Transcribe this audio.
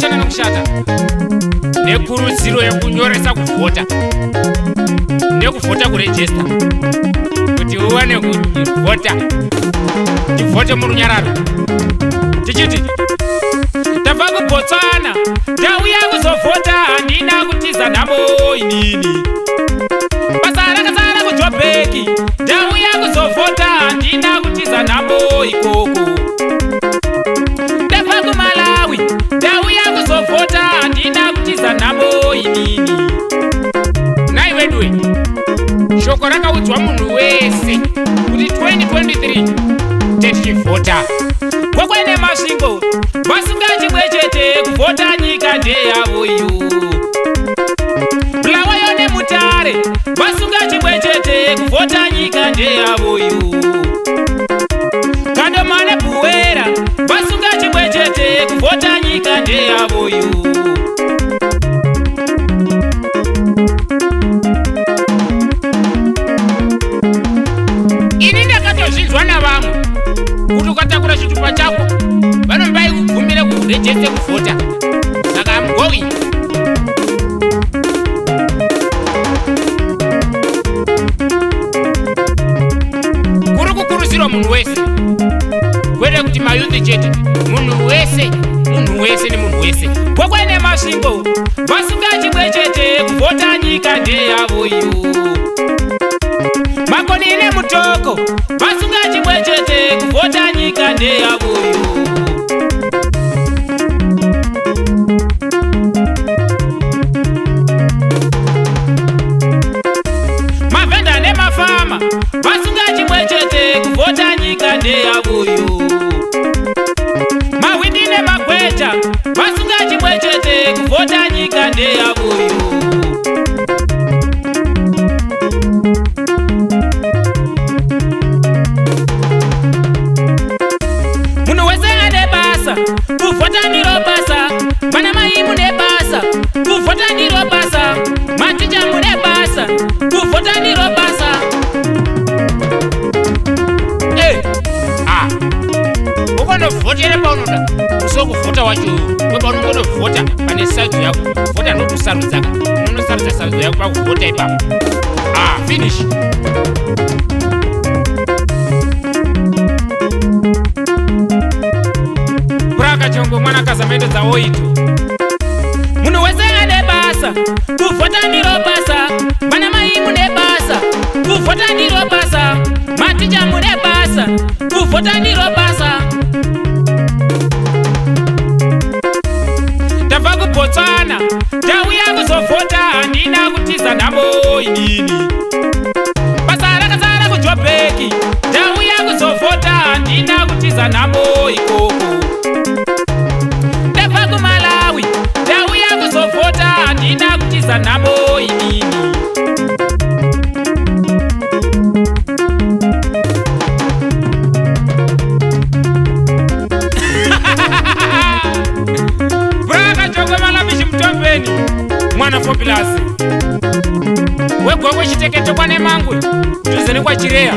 Kushanda nokushata nekurudziro yekunyoresa kuvhota nekuvhota kurejista kuti uwane kuvhota, tivhote murunyararo tichiti tabva kuBotswana, tauya kuzovhota, handina kutiza nhamo inini. Basa rakasara kuJobheki, tauya kuzovhota, handina kutiza nhamo ikoko. Ndabva kuMalawi, ndauya kuzovhota, handina kutiza nhamo inini. Nai weduwe, shoko rakaudzwa munhu wese kuti 2023 tetichivhota. Kwekwe neMasvingo vasunga chimwe chete, kuvhota, nyika ndeyavo iyo. Bulawayo neMutare vasunga chimwe chete, kuvhota, nyika ndeyavo iyo. Kadoma neBuhera vasunga chimwe chete, kuvhota, nyika ndeyavo iyo. Ini ndakatozvinzwa navamwe kuti ukatakura chitupa chako vanombai kugumira kurejeste kuvhota, saka I'm going. Kuri kukurudzirwa munhu wese, kwete kuti mayouth chete, munhu wese, munhu wese nemunhu wese. Kwekwe neMasvingo vasunga chimwe chete, kuvhota, nyika ndeyavo iyo. Makoni neMutoko vasunga chimwe chete, kuvhota, nyika ndeyavo iyo. Mavhenda nemafama vasunga chimwe chete, kuvhota, nyika ndeyavo iyo. Mahwindi nemagweja vasunga chimwe chete, kuvhota, nyika ndeyavo iyo. Munhu wese ane basa, kuvhota ndiro basa. Vana mai mune basa, kuvhota ndiro basa. Maticha mune basa, kuvhota ndiro basa. Eh, ah, ukonovhotera paunoda musi wekuvhota wacho, kwepaunongonovhota pane sarudzo yako. Vhota ndokusarudzaka, unonosarudza sarudzo yako pakuvhota ipapo. Ah, finish. Puraka chongo mwana kazamaendo dzaoito. Munhu wese ane basa, kuvhota ndiro basa. Vana mai mune basa, kuvhota ndiro basa. Maticha mune basa, kuvhota ndiro basa. Tabva kuBotswana, tauya kuzovhota, handina kutiza nhamo inini. Basa rakasara kuJobheki, tauya kuzovhota, handina kutiza nhamo ikoko. Ndabva kuMalawi, ndauya kuzovhota, handina kutiza nhamo inini. Braka chokwe malapishi mutombeni mwana fopilasi wegwekwe chiteketo kwane mangwe dhuze nekwachireya.